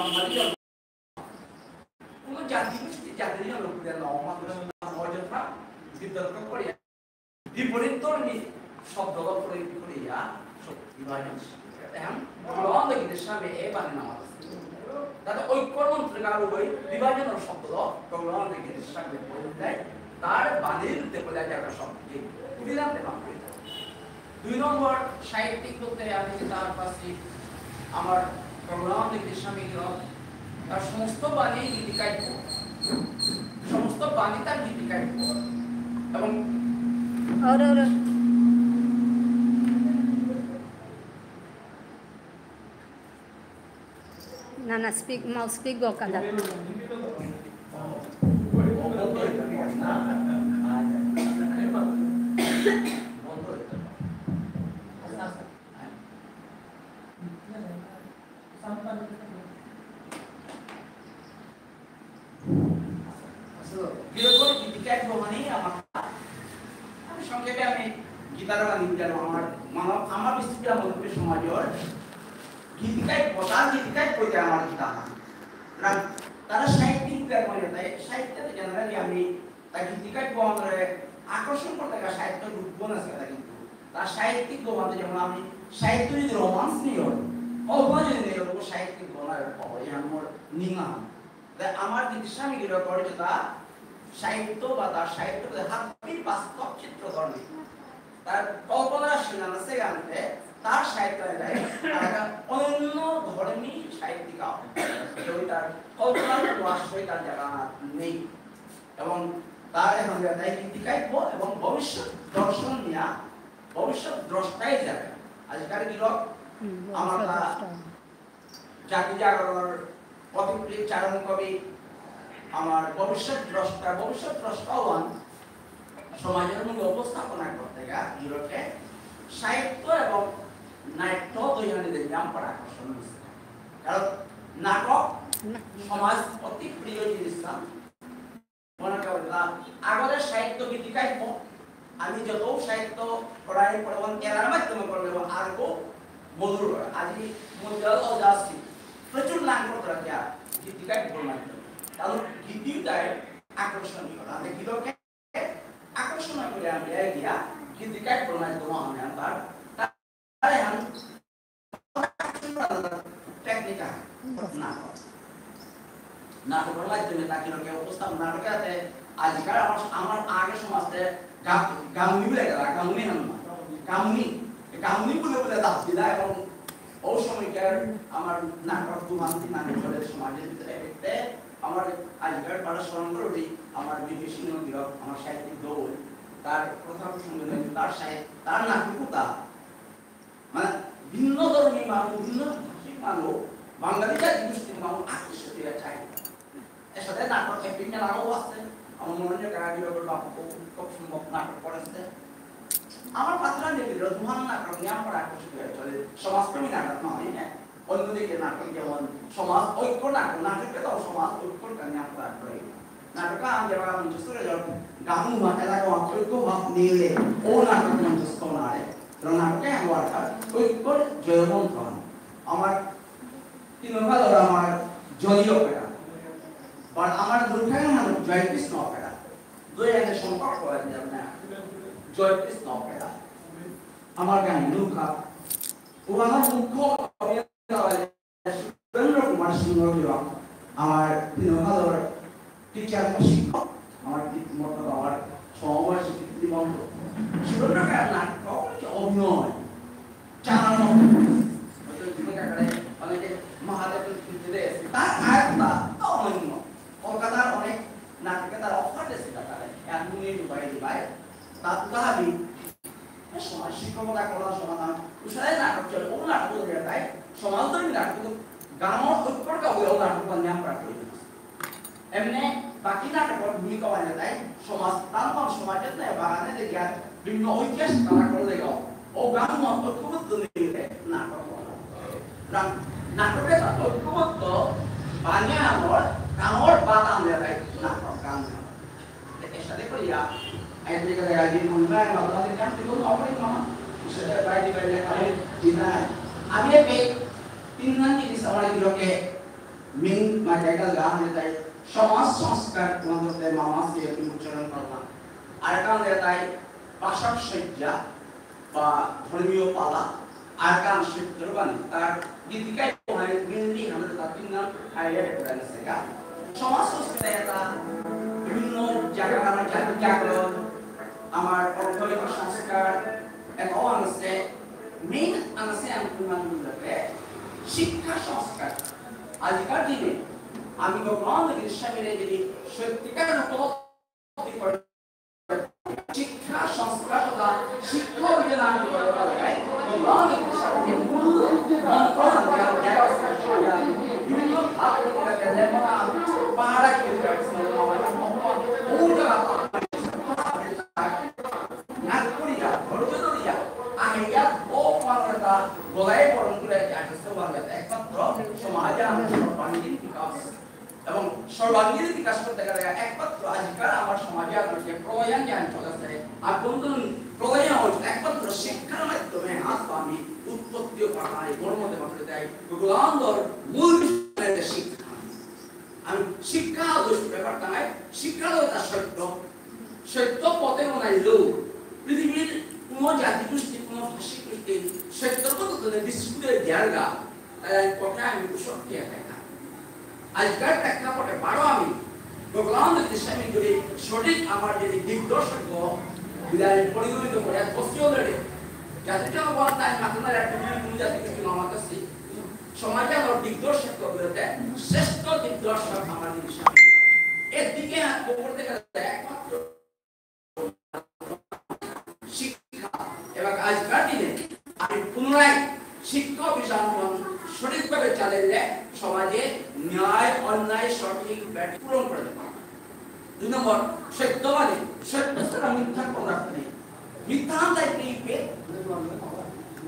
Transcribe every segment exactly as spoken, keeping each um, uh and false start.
বাঙালি কোনো জাতি গোষ্ঠী জাতি নিয়ে লোক দিয়ে নয় মাত্র নয় জন বিতর্ক করে বিপরীত ধর্মী শব্দ প্রয়োগ করিয়া বিভাজন। এখন গ্রহণ দেখি সামনে এ বাণী নামাজ আছে। তাতে ঐক্যর মন্ত্রে কারো ওই বিভাজনের শব্দ গ্রহণ দেখি সামনে প্রয়োগ দেয়। তার বাণীর রূপে বলে যায় শব্দ। উঠে জানতে পারবে। দুই নম্বর সাহিত্যিক বলতে আমি তার পাশে আমার ভগবান কৃষ্ণামী গিরক, তার সমস্ত বাণী গীতিকাব্য, সমস্ত বাণী তার গীতিকাব্য। এবং ওরে, ওরে। না, না, speak, mouth speak go kada. So, কিরকম গীতিকাব্য মানে আমার, আমি সংক্ষেপে আমি গীতার বাণী জানো আমার, মানব, আমার বিস্তৃত মনুষ্য সমাজর গীতিকাব্য, তার গীতিকাব্য যে আমার গীতা। তারা, তারা সাহিত্যিক ব্যাপারে, তাই সাহিত্যতে generally আমি তাই গীতিকাব্য আমাদের আকর্ষণ করতে গেলে সাহিত্য রূপগুণ আছে, তাই কিন্তু তার সাহিত্যিক গ্রন্থ যেমন আমি সাহিত্য যদি রোমান্স নিয়ে হলো, কল্পনা যদি নিয়ে হলো, সাহিত্যিক গ্রন্থ আর পাবো, এই আমার নিঙা। তাই আমার গীতিস্বামী গিরকর যেটা সাহিত্য বা তার সাহিত্য হাবি বাস্তব চিত্র ধর্মী। তার কল্পনা শুনানো সে আনতে তার সাহিত্য এটাই আর একটা অনন্য ধর্মী সাহিত্যিকা। কেউ তার কল্পনার কোনো আশ্রয় তার জায়গা নেই। এবং তার এখন এটাই গীতিকাব্য এবং ভবিষ্যৎ দর্শন নিয়া ভবিষ্যৎ দ্রষ্টাই যাবে। আজকাল গিরক হুম, আমার ভবিষ্যৎ তা দ্রষ্টা। জাতি জাগরণর পথিকৃৎ চারণ কবি, আমার ভবিষ্যৎ দ্রষ্টা, ভবিষ্যৎ দ্রষ্টা হন সমাজের মধ্যে উপস্থাপনা করতে গা গিরকে সাহিত্য এবং নাট্য দুইজনে দেখলাম পর আকর্ষণ হয়েছে। কারণ নাটক না। সমাজ অতি প্রিয় জিনিস না। মনে করলা, আগরে সাহিত্য গীতিকাব্য, আমি যত সাহিত্য পড়াই পড়াবন এরার মাধ্যমে করলে আরো মধুর হয়। আজি মন্দির অজাসি প্রচুর নাম করতে রাখিয়া গীতিকাব্যর মাধ্যমে। কারণ গীতিটাই আকর্ষণীয়। আমি গীতকে আকর্ষণ করে আমি গিয়া গীতিকাব্যর মাধ্যমে আমি আবার তারে আমি টেকনিক্যাল নাটক। নাটকর মাধ্যমে তাকে লোকে উপস্থাপন নাটকে আছে। আজকাল আমার, আমার আগে সমাজে গা-, গামনি বলে গেল, গামনি নাম না। গামনি, গামনি বলে বলে দাঁত দিলা এবং ও সময়কার আমার নাটক দুহান তিন আগে চলে সমাজের ভিতরে এতে আমার আজকাল পাড়া স্মরণ করে উঠি, আমার বিভীষণ গিরক, আমার সাহিত্যিক দৌল, তার প্রথম সঙ্গে তার সাহিত্য, তার নাটকতা মানে ভিন্ন ধর্মী মানুষ, ভিন্ন ভাষিক মানুষ, বাঙালি জাতি গোষ্ঠীর মানুষ আকৃষ্ট হয়ে যায়। এর সাথে নাটক এপিং মেলাও আছে। আমার মনে হয় কারা বিভাগের বাপু খুব, খুব সম্ভব নাটক করেছে। আমার পাত্রা নিয়ে রঘুমান নাটক নিয়ে আমরা আকৃষ্ট হয়ে চলে। সমাজপ্রেমী নাটক নয়, হ্যাঁ? অন্যদিকে নাটক যেমন সমাজ ঐক্য নাটক, নাটকে তো সমাজ ঐক্যটা নিয়ে আমরা আগ্রহী। নাটক আমি যেমন মঞ্চস্থ করে যাও, গামু মা এলাকা ঐক্য ভাব নিলে ও নাটক মঞ্চস্থ না রে। তো নাটকে আমার ঐক্যর জয়মন্ত্র হয়। আমার তিন ভাগ আমার জয় অপেরা, বা আমার দুর্গায় আমার জয়কৃষ্ণ অপেরা। দুই এনে সম্পর্ক হয় যেমন জয়কৃষ্ণ অপেরা। আমার গান দুর্গা, ও আমার মুখ্য অভিনেতা হয় সুরেন্দ্র কুমার সিংহ গিরক, আমার তিন ভাগর টিচার শিক্ষক, আমার পিতৃমত, আমার সমবয়সী পিতৃবন্ধু। সুরেন্দ্র কার নাটক অভিনয় চালানো হয়তো জীবন কাটারে অনেকে মহাদেবের ভিতরে এসে তার আয়ত্তা তো অনন্য। কলকাতার অনেক নাটকে তার অফার এসে তার এক মিনিট দুবাই দুবাই তা তো হাবি সমাজ শিক্ষকতা করার সমাধান উসারে নাটক চলে, ও নাটক করে তাই সমাজ ধর্মী নাটক, কিন্তু গাঙর ঐক্যর কাউকে ও নাটক নিয়ে আমরা প্রয়োজন আছে। এমনি বাকি নাটকর ভূমিকা মানে তাই সমাজ, তার মানে সমাজের তাই বাগানে দেখিয়া বিভিন্ন ঐতিহাসিক তারা করে দেয়, ও গাঙর ঐক্যবদ্ধ নিয়ে নাটক বানানো। না-, নাটকে তার ঐক্যবদ্ধ বানিয়ে আমার গাঙর বাগান দেয় নাটক গান। এর সাথে করিয়া, আইতে গেলে আগে মনে হয়, বাবা, আমি কাম দিব, না পারি, মামা। সেটা বাইরে বাইরে খালি দিন নাই। আমি এই তিন দিন জিনিস আমার এই লোকে মেইন মাঝে গেলগা, আমি তাই সমাজ সংস্কার তোমাদের মামা সে একটু উচ্চারণ করলাম। আর কারণ তাই ভাষা সজ্জা বা ধর্মীয় পালা, আর কারণ সূত্র বাণী, তার গীতিকায় ওখানে মেইনলি আমাদের তার তিন নাম হাইলাইট করে গেছে গা। সমাজ সংস্কৃতি এটা বিভিন্ন জায়গা, আমার জাতি জাগরণ, আমার অর্থনৈতিক সংস্কার, এটাও আনছে, মেইন আনছে আমি তোমার মূল্যকে শিক্ষা সংস্কার। আজিকার দিনে আমি ভগবান কৃষ্ণের যদি সত্যিকার উপলব্ধি করে শিক্ষা সংস্কার তথা শিক্ষা অভিযান আমি করে পারলে ভগবান কৃষ্ণের মূল মন্ত্র আমি আর জ্ঞান সংস্কার বিভিন্ন ভাগ করে লেমনা পাহারা করে নাগপুরিয়া, ধৈর্য ধরিয়া, আহিয়া, ও পারতা, গোলাই বরণ করে, আঠাশে পারতা, একমাত্র সমাজে আমি সর্বাঙ্গীন বিকাশ। এবং সর্বাঙ্গীন বিকাশ করতে গেলে একমাত্র আজিকার আমার সমাজে আমার যে প্রলয়ন জ্ঞান চলেছে, আর কোন কোন প্রলয়ন হচ্ছে, একমাত্র শিক্ষার মাধ্যমে আজ আমি উৎপত্তিও পাঠাই, কর্ম দেবতা দেয়, গোলান্দর মূল বিষয় শিক্ষা। আমি শিক্ষা আদর্শ ব্যাপারটা নাই, শিক্ষা হলো তার সত্য। সত্য পথে ওনাইল পৃথিবীর কোনো জাতিগোষ্ঠী, কোনো ভাষিক গোষ্ঠী সত্য পথ ধরে বিস্কুটে দেয়ারগা, তাই আমি কথা আমি কুশল দিয়ে পাই না। আজকাল প্রেক্ষাপটে বারো আমি ভগবান যদি স্বামী যদি সঠিক আমার যদি দিগদর্শক বিদায় পরিগণিত করে বসতে হবে রে। জাতিটা ভগবান তাই মাথা মারে একটু কোনো জাতিগোষ্ঠী মামা কাছে সমাজে আমার দিগদর্শক বলতে শ্রেষ্ঠ দিগদর্শক আমার স্বামী। এদিকে হাত করতে গেলে একমাত্র শিক্ষা এবং আজকার দিনে আমি পুনরায় শিক্ষা অভিযান সঠিকভাবে চালাইলে সমাজে ন্যায়, অন্যায়, সঠিক, ব্যাঠিক পূরণ করে দেবে। দুই নম্বর, সত্যবাদী, সত্য ছাড়া মিথ্যা পদার্থ নেই। মিথ্যা আনতে কি পে?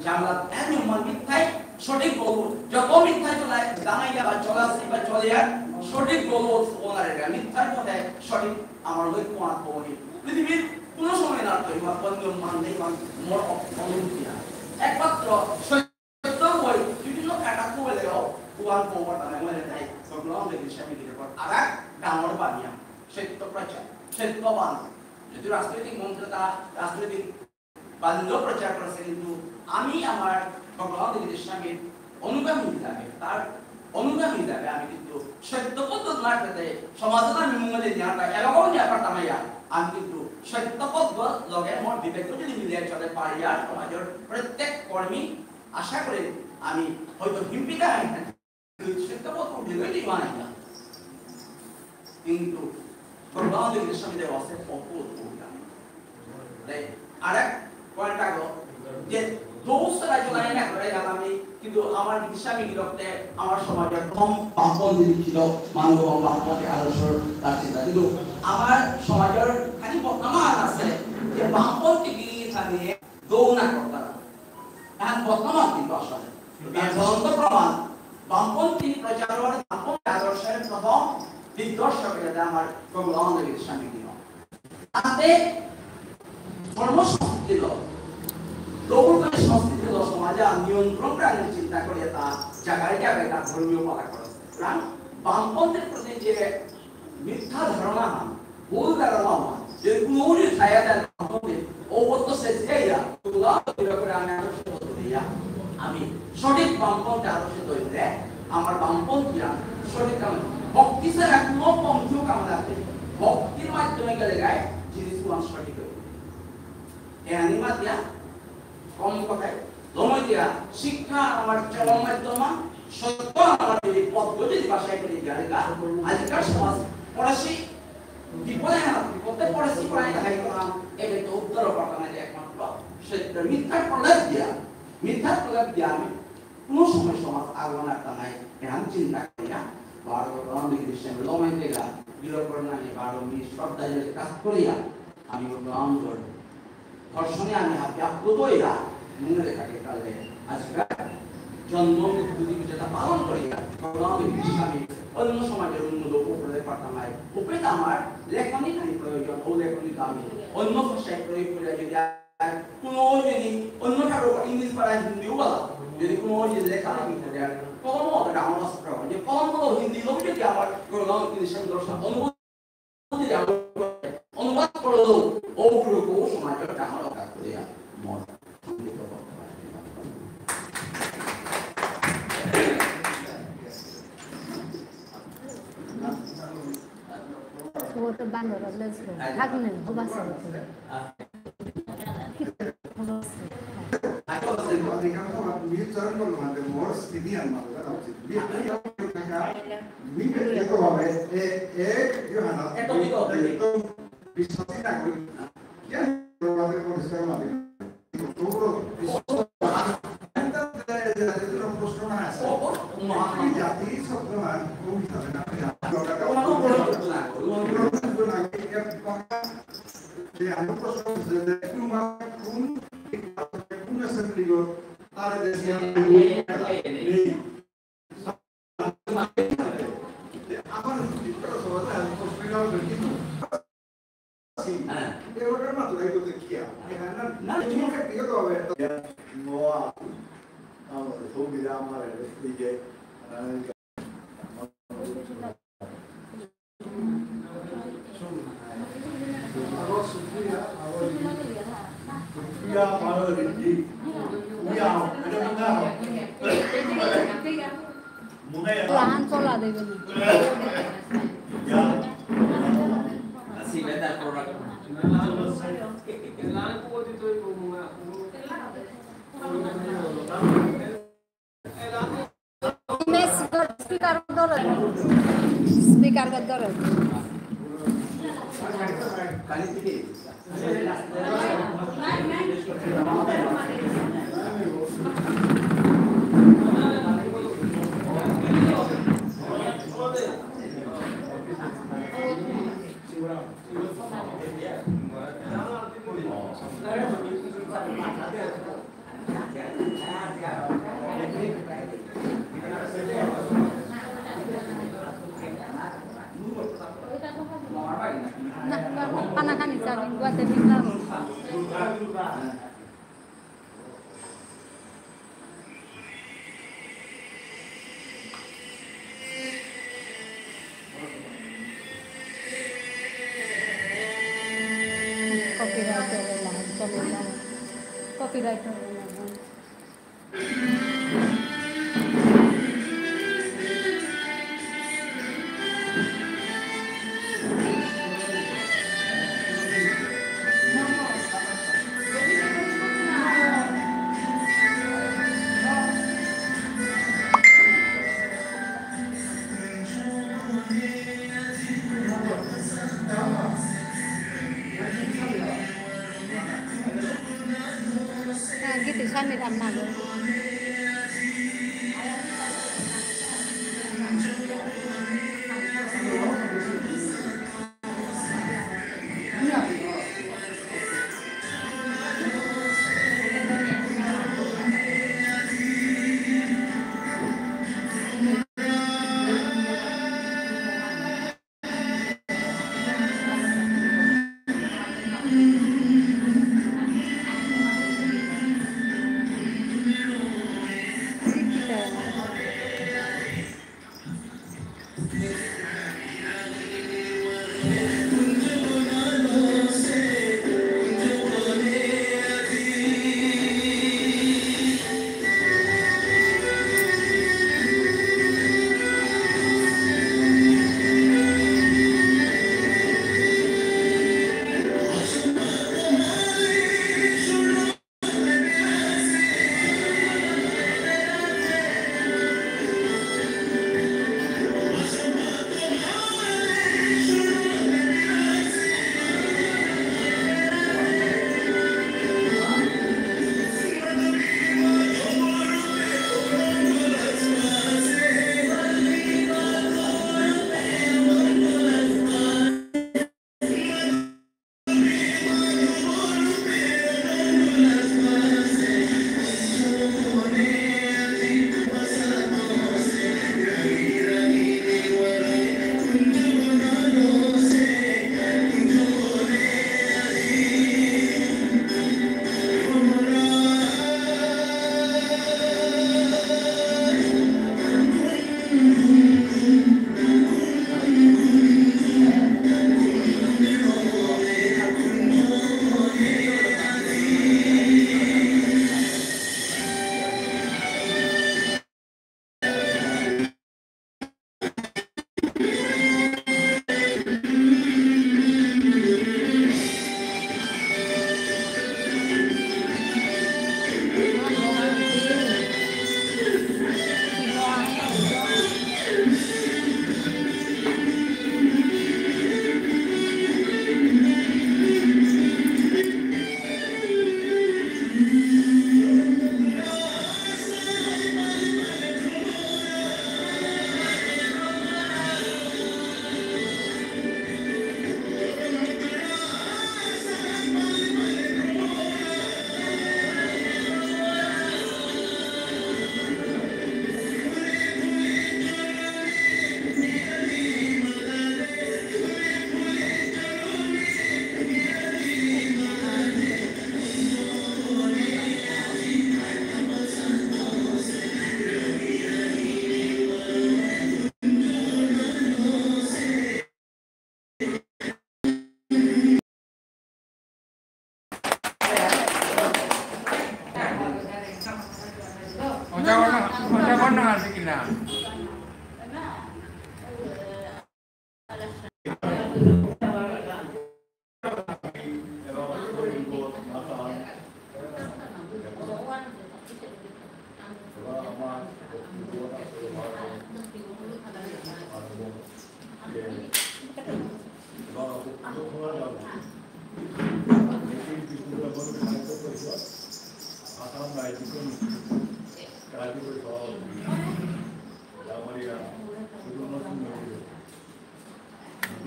জানলা, এমন মিথ্যাই সঠিক বলবো। যত মিথ্যা চলায়, দাঁড়াইয়া বা চলাসি বা চলিয়া, সঠিক বলবো, ওনারে মিথ্যার পথে সঠিক আমার লক্ষ্য আর পৌঁছে। পৃথিবীর কোনো সময় না তৈরি বা পঞ্চম মান নেই, মান মোর অপমান দিয়া। একমাত্র সত্য বই, বিভিন্ন কাটা খুলে দেও, ভগবান ভগবান তারা মনে দেয়, ভগবান দেখে স্বামী দিলে পর আর এক ডাঙর বানিয়া, সত্য প্রচার, সত্যবান। যদি রাজনৈতিক মন্ত্র তা রাজনৈতিক বাণিজ্য প্রচার করেছে, কিন্তু আমি আমার ভগবান দেবীর স্বামীর অনুগামী হিসাবে, তার অনুগামী হিসাবে আমি কিন্তু সত্য পথ না পেতে সমাজে আমি মঙ্গলে নিয়ে আসা, এলাকাও নিয়ে আসা তামাইয়া, আমি কিন্তু সত্য পথ লগে মোর বিবেক যদি মিলিয়ে চলে পারি, আর সমাজের প্রত্যেক কর্মী আশা করে আমি হয়তো হিম্পিকা হই না, কিন্তু সত্য পথ উঠে গেলে দিবা না। কিন্তু ভগবান দেবীর স্বামী দেব আছে অপর তাই আরেক পয়েন্ট আগো যে দোষ রাজ্য লাইন না করে গেলাম আমি, কিন্তু আমার স্বামী গিরকতে আমার সমাজের কম বামপন্থী ছিল, মানব বামপন্থী আদর্শ তার চিন্তা। কিন্তু আমার সমাজের খালি বর্তমান আছে যে বামপন্থী গিরি স্বামী দৌ না করতারা। এখন বর্তমান কিন্তু আসলে তার জ্বলন্ত প্রমাণ বামপন্থী প্রচার বামপন্থী আদর্শের প্রথম দিগদর্শক এটা আমার প্রভু রামদেবের স্বামী গিরক। তাতে ধর্ম সংস্কৃতি, প্রভুত্বের সংস্কৃতি সমাজে নিয়ন্ত্রণ প্রাণের চিন্তা করে তা জায়গায় জায়গায় তার ধর্মীয় পালা করে। সুতরাং বামপন্থীর প্রতি যে মিথ্যা ধারণা হন, ভুল ধারণা হন, যে কোনো ছায়া দেন বামপন্থী, ও তো শেষ গেয়া, তোলা করে আমি আদর্শ বলতে দিয়া, আমি সঠিক বামপন্থী আদর্শ তৈরি আমার বামপন্থীরা সঠিক কাম, ভক্তি ছাড়া কোনো পন্থীও কাম রাখে। ভক্তির মাধ্যমে গেলে গায়ে জিনিস তোমার সঠিক হবে। এ আনি মাতিয়া কম কথায়, লময় দিয়া শিক্ষা আমার চরম মাধ্যমা, সত্য আমার এই পদ্ধতি ভাষায় করে জায়গা, আজিকার সমাজ পড়াশি বিপদে না, বিপদে পড়াশি পড়াই দেখাই করা, এটা তো উত্তর পাঠানো একমাত্র সত্য। মিথ্যা প্রলাপ দিয়া, মিথ্যা প্রলাপ দিয়া আমি কোনো সময় সমাজ আগুন আর তানাই এমন চিন্তা করি না। বারো গ্রাম বিদেশে লমাই দেগা, বিরোধ করে না, বারো মি শ্রদ্ধা যদি কাজ করিয়া, আমি গ্রাম ধর্ষণে আমি হাতে আপ্লুত হইয়া মনে রেখা কে কালে আজকাল জন্ম মৃত্যু দিকে যেটা পালন করিয়া, গ্রাম বিদেশে আমি অন্য সমাজের উন্নত উপরে পাঠানায় উপরে আমার লেখনী খানি প্রয়োজন, ও লেখনী আমি অন্য ভাষায় প্রয়োগ করে যদি কোনো যদি অন্য ঠারো ইংলিশ পারা হিন্দিও বলা, যদি কোনো যদি লেখা লেখি থাকে, আর কলম অত ডাঙর অস্ত্র, যে কলম বলো হিন্দি নবীকে আমার কোনো গাঁও তিনি সেন্দ্র অনুভূতি, অনুবাদ করলো, ও পুরো সমাজের ডাঙর কথা করিয়া মন। ও তো বান্দর লেজ ভাগ নেই, হবাস। Speaker ধরো। Speaker ধরো। না, না, পানাখানি চাবি, গুয়াতে বিকাল। Copyright হয়ে গেল, চলে গেল। Copyright হয়ে গেল। হ্যাঁ, গীতি স্বামীর আম্মা গো।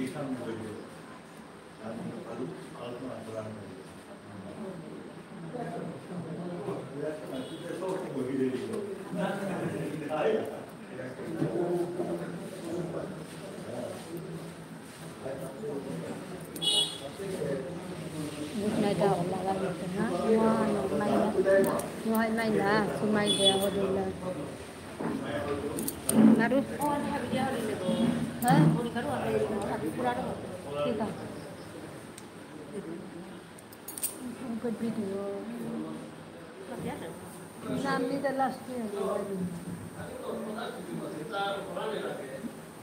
Good night, all. Love you, ha? Mua, no, mai na. Mua, mai na. Sumai dia, ho dia. Naru? Ha? Kita. Good video. Namni the last year.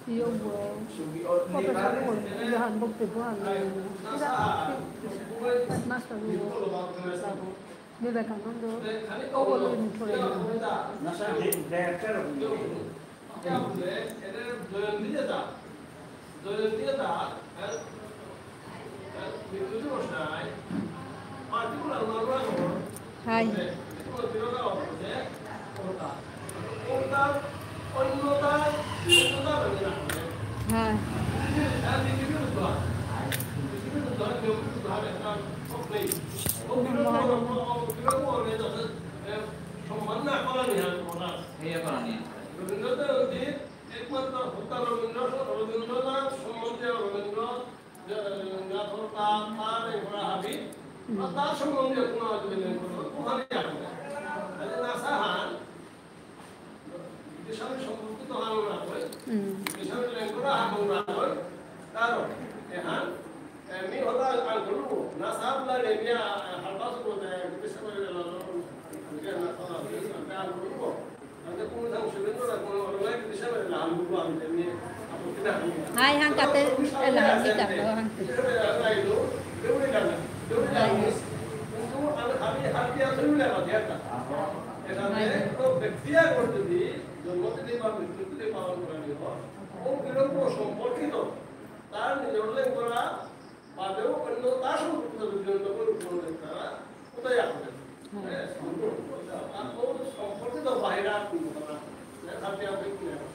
Yo, uh, professor ko, yo handbook te ko, ano, sila, headmaster ko, Vivekananda, ko, ko, ko, Nasa, director of Hi. Hi. সম্মান না করা নিয়ে আর কোনো কাজ। এই করা নিয়ে। রবীন্দ্রনাথ একমাত্র হত্যা রবীন্দ্র, রবীন্দ্রনাথ সম্বন্ধে রবীন্দ্র, যে, নাথর তা-, তার এই করা হাবি, আর তার সম্বন্ধে কোনো আলোচনা নেই, কোনো ওখানে যাবে না। তাহলে নাসা হান, বিদেশালে সম্পর্কিত হান না হয়, হুম। বিদেশালে লেঙ্গরা হান না হয়, কারণ এহান, এ, মি হতা আন করলু, নাসা বলা রেবিয়া, এ, হালপাস করতে, বিদেশালে লেঙ্গরা, নাসা বলা, আন করলু। Hai, hangkate, ela, hangkita, oh, hangkita. Hai. Hai. তার নিজের লেঙ্গরা বাদেও অন্য তার সম্পর্কিত যদি অন্য কোনো তারা কোথায় আসবে? হ্যাঁ। হ্যাঁ, সম্পর্ক, আর ও সম্পর্কিত বাইরে আর কোনো কথা না। হ্যাঁ, তাতে আপনি কি জানেন?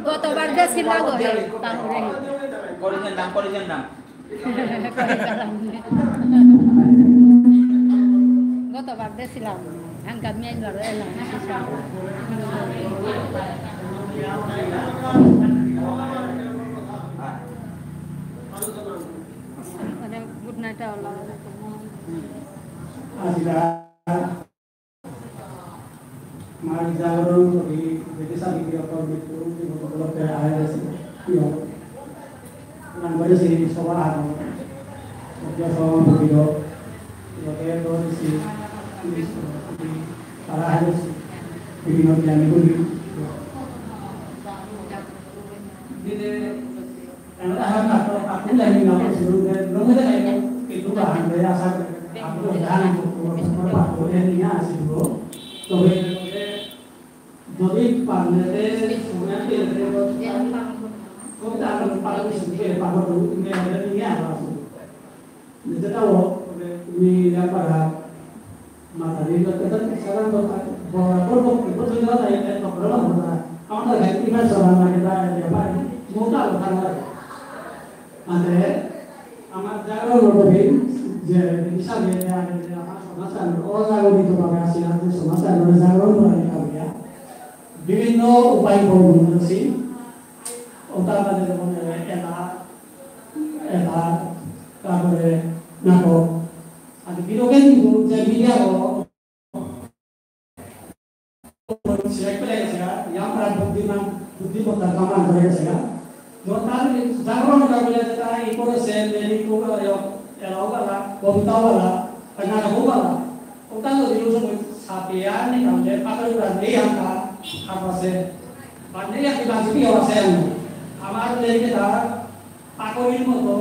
গতবার যে ছিল গো, হে, তাহলে। কলেজের নাম, কলেজের নাম। গতবার দিয়েছিলাম, হাঙ্গা মেইন রোড এলাম। মানে, গুড নাইট, আল্লাহ। আচ্ছা। মাই জাগরণ করি, যেটি সাবিত্রী অকল মৃত্যু, জীবন উপলক্ষে আয় গেছে, প্রিয়। নাম করে সেই সভা আগ, সভা প্রকৃত, লোকে তো সেই, তারা আয় গেছে, বিভিন্ন জ্ঞানী করি। দিনে যদি পারলে সময় পেলে কবিতা আকারে পারলে শুনতে পারবো, তুমি এখানে নিয়ে আসো। যেটা হোক, তুমি ব্যাপার মাতারি লোকে তো সাধারণত বরাবর বক্তব্য ছিল না, এটা তো বড় কথা। আমাদের হেলথ ডিপার্টমেন্ট সবার লাগে, তাই ব্যাপারে মোটা কথা নয়। মানে, আমার জাগরণ হবে যে হিসাবে যে আগে যে আমার সমাজটা অজাগরিতভাবে আছে, আর যে সমাজটা জাগরণ করার কারণে বিভিন্ন উপায় অবলম্বন করেছি। ওটা আমাদের মনে হয় এলা, এলা, তারপরে নাটক। আর বিরোধী যে মিডিয়া সিলেক্ট করে গেছে, ইয়াম প্রায় বুদ্ধিমান, বুদ্ধিমত্তার কামান করে গেছে। যখন তার জাগরণ কাবিলে তারা ই করেছে, লেরিক, এলাও বালা, কবিতাও বালা, নাটকও বালা। ওটা তো বিরোধী সাথে আর নেই, কারণ যে পাতার উপর নেই আমরা। হাত আছে, বান্ধে ইয়াতে বান্ধে কি আছে আমি। আমার লেগে তার পাকড়ির মতো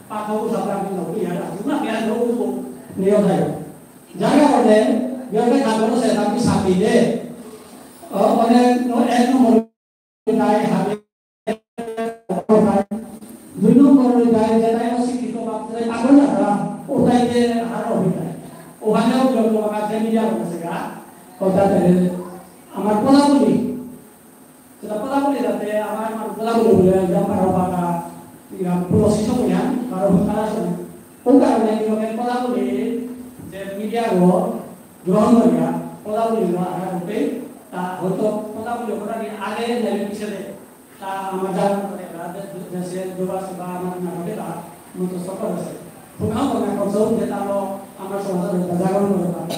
পাকড় সাদা আমি লোক ইয়ার আছে না, কেন লোক নিয়ে যায়। যার কারণে বিয়ারে খাবো সে আমি সাথে দে। ও, মানে, নো এক নম্বর তাই হাতে দুই নম্বর তাই যে তাই অশিক্ষিত বাপ তাই পাগল না তারা, ওটাই যে আরো হয়ে যায়। ওখানেও যত বাবা যে মিডিয়া বসে গা, ওটাতে আমার কোলাগুলি, সেটা কোলাগুলি যাতে আমার, আমার কোলাগুলি বলে একদম পারো বাবা, ইয়া, পুরো শিশু বলে, কারো তারা শুনে। ও কারণে কি হবে, কোলাগুলি যে মিডিয়া গো গ্রহণ করিয়া, কোলাগুলি গো আঘাত হতে, তা হয়তো কোলাগুলি ওখানে আগে নেবে পিছনে, তা আমার জানা করে, রাতে দেশে দুবার সেবা আমার না ঘটে তা, মতো সফল আছে। প্রধান কোনো একটা চোখ যে তারও আমার সমাজে একটা জাগরণ করে পারে।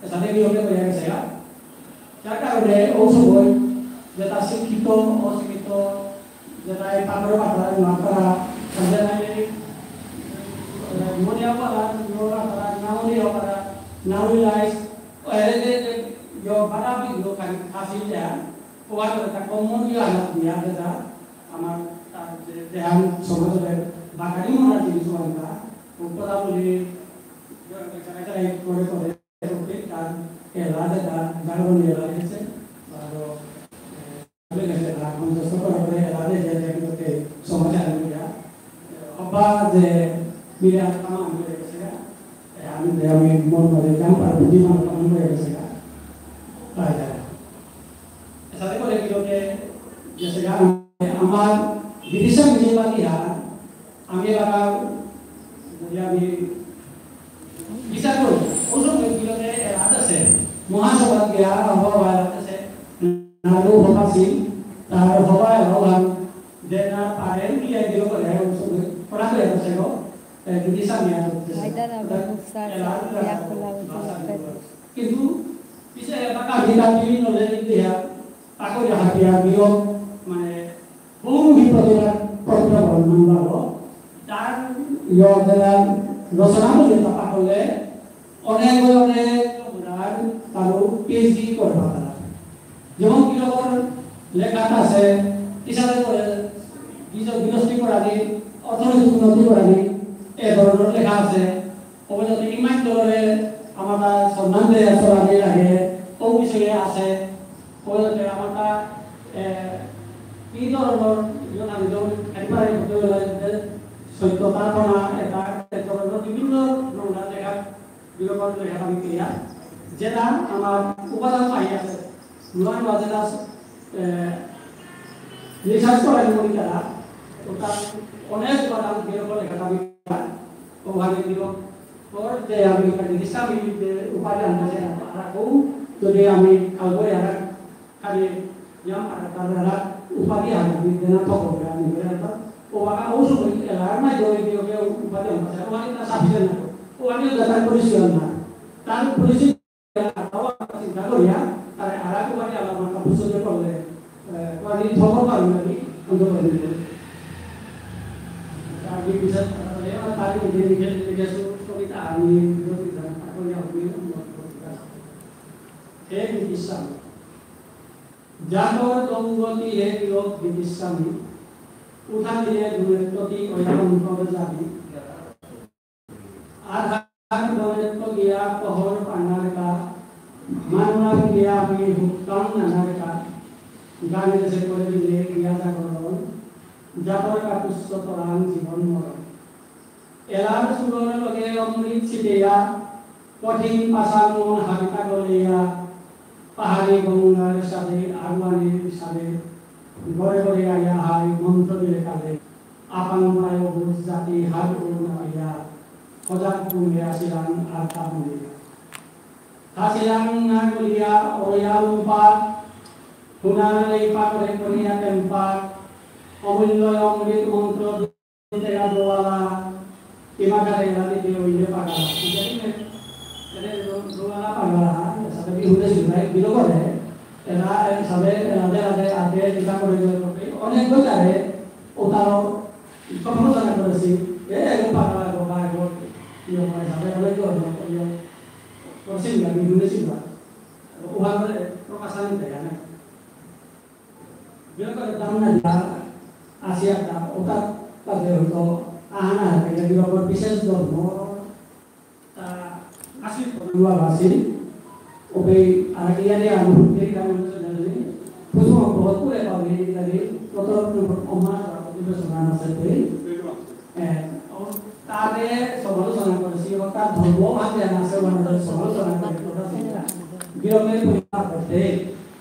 এসাদে কি হবে, হয়ে গেছে গা। যার কারণে ও সময় যেটা শিক্ষিত, অশিক্ষিত, যেটা এই পাথর পাতা, মাত্রা, যেটা এই, এ, মনিয়া পারা, নোরা পারা, নাউনিয়া পারা, নাউনি লাইস, ও এর যে, যে, যে, বাড়া বিঘ্ন খালি খাসি যায়, ও আর একটা কমন ইয়ে আনা দিয়া যেটা আমার, আ, যে, যে আম সমাজের বাঙালি মনে জিনিস আনতা, ও কথা বলি, এ, এ, এ, করে করে। তার এলা যেটা জাগরণ এলা এসে, আরো, এ, আমি গেছে না, মঞ্চস্থ করার পরে এলা যে যে যে কিন্তু সমাজে আমি যা, এ, অবা যে মিলে আমার আমি গেছে, এ, আমি যে আমি মন করে যাম, আর বুদ্ধি মান কম হয়ে গেছে গা। তাই তাই। এসাদে করে কি লোকে গেছে গা, আমার বিদেশে নিজে বাকি হা, আমি এলাকা যদি আমি বিচার করব, ওসব ব্যক্তিগত এলাকা আছে, মহাসভা গিয়া হবা এলাকা আছে, নারু হবা সিং, তার হবা এলাকা দেনা পারে উলিয়া দিও করে, ওসব করা করে আছে গো, এ, যদি সামনে আসে। মাইদান আবু মুসার এলাকা সাহেব, ইয়াকুল্লাহ উদ্দিন আহমেদ। কিন্তু পিছে এলাকা আমি তার বিভিন্ন লেভেল দিয়া, তাকে হাতিয়া দিও, মানে, বহুমুখী প্রতিভা, প্রতিভা বর্ণন বাবো। তার ইয়দা রচনা মধ্যে তা পাকলে অনেক অনেক উদাহরণ তারও পিএইচডি করে পাতারা। যেমন কিরকম লেখা আছে, কিসাদে করে গৃহ-, গৃহস্থী করানি, অর্থনৈতিক উন্নতি করানি, এ ধরনের লেখা আছে। ওগুলো তো ইমান ধরে আমার সম্মান দেয়া চলানি লাগে, ও বিষয়ে আছে। ওগুলো তো আমার তা, এ, কি ধরনের, ইয়ে আমি তো একবারে বলতে গেলে যে সত্যতা তো না, এটা এক ধরনের বিভিন্ন নমুনা লেখা, বিরূপণ লেখা আমি ক্লিয়ার। যেটা আমার উপাদান পাই আছে। নুয়ান বাজেদাস, এ, রিসার্চ করেন উনি তারা, ওটা অনেক উপাদান বের করে খাতামি ওখানে দিল। পর যে আমি একটা জিনিস আমি যে উপাদান আছে, আর খুব যদি আমি কালবই আর খালি ইয়াম আর তারা উপাধি আর আমি দেনা তো হবে আমি বের আর ও বাকা ও সব এলার না জয় দিয়ে ওকে উপাধি আছে, ও আমি তা সাফিসিয়েন্ট না, ও আমি দাতা পরিচয় না, তার পরিচয় চিন্তা করিয়া, তার আর এক উপায় আলাদা কাপড় চোপড় করলে, আহ, ওয়ানি খবর পাবেন নাকি? অন্ধ করে দিলে। আর কি বিচার করা হলে, আমার তার মধ্যে নিজের, নিজস্ব কবিতা আমি বিরোধিতা না করিয়া আমি মত করতে পারি। হে গীতিস্বামী, জাতর তঙ্গতি হে লোক গীতিস্বামী, উঠা দিলে গুণের প্রতি ওয়া অন্তর জাতি। আধার গণেত্ত গিয়া কহর পানারকা, মানুয়া গিয়া আমি হুক্তাং নানারকা, গানের যে করে দিলে গিয়া জাগরণ, জাতর কাপুষ্য তরাং জীবন মরণ। এলার সুরর লগে অমৃত ছিটেয়া, কঠিন পাষাণ মন হাবিতা গলেয়া, পাহাড়ি গঙ্গার সাথে আগুয়ানির সাথে, ঘরে ঘরে আয়া হাই মন্ত্র দিলে কালে। আপাং পায়ো বুজ জাতি হার উর নাপিয়া, হজাক বুলিয়া আসিলাং আর তা বুলিয়া। হাসিলাং না বুলিয়া অয়া লুম্পা, হুনার লেই পাকরে করিয়া টেম্পা, অমূল্য অমৃত মন্ত্র দিতে গা দোয়ালা, ইমা কারে রাতে কে ওইলে পাগলা। এরে দো-, দোয়ালা পাগলা, সাথে কি হুদে সিলাই বিলো করে, এরা, এ, সাথে, এরা দে, এরা দে, আতে, টিকা করে দিলে করবে। অনেক দরকারে, ও তারও সমালোচনা করেছি, এ, এগো পাগলা, এগো বা, এগো, ইয়ে, মানে, সাথে অনেক দরকার, ইয়ে, করছি না, বিভিন্ন চিন্তা। ওভাবে প্রকাশ আনতে, হ্যাঁ। বিশেষ করে দাম না দিয়া আসিয়া তা ওটা তাতে হয়তো আহানা হাতে গিয়ে বিশেষ ধর্ম তা আসিল করুয়া আসিল ওবে আর ইয়ারে আমি এই কারণে জানি প্রথম বহুত করে পাবে এই কারণে কত অমার অধিবেশন আছে। এ, ও তারে সমালোচনা করেসি, ও তার ধর্ম হাতে আনা আছে, ওনাদের সমালোচনা করে, ওটা ঠিক না। বিরোধের পরিবার করতে,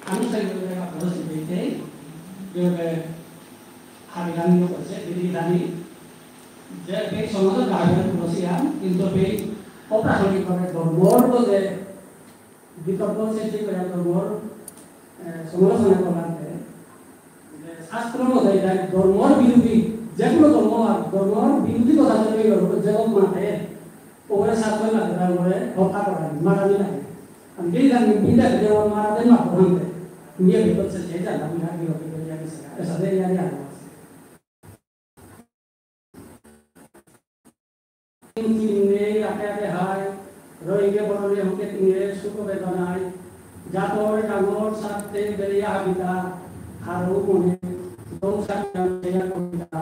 আমি সেই জায়গা করেসি, দেখতে, বিরোধে হাবিরানিও করেসে, বিধি বিধানি, যে এই সমাজের গার্ডিয়ান করেসি, কিন্তু এই অপ্রাসঙ্গিক ভাবে ধর্মর যে বিতর্ক সৃষ্টি করে ধর্মর, এ, সমালোচনা করাতে, যে শাস্ত্র মতে এটা ধর্মর বিরোধী, যে কোনো ধর্ম আর ধর্মর বিরোধী কথা যদি করবো, যে লোক মাতে, ওরে শাস্ত্র লাগে, তার ওরে হত্যা করা, মারানি লাগে। আমি যদি জানি, বিদ্যা থেকে আমার মারাতে না পড়াতে, নিয়ে বিপদ সে যে জানা, আমি আর বিরোধী করে জানি সেটা, এসাদে ইয়ারি আলো আছে। তিনে আগে আগে হায়, রইগে বড়লে হুকে তিনে সুখ বেদনায়, জাতর ডাঙর সাথে বেরিয়া হাবিতা, হারৌ মনে, দৌ সাথে বেরিয়া কবিতা।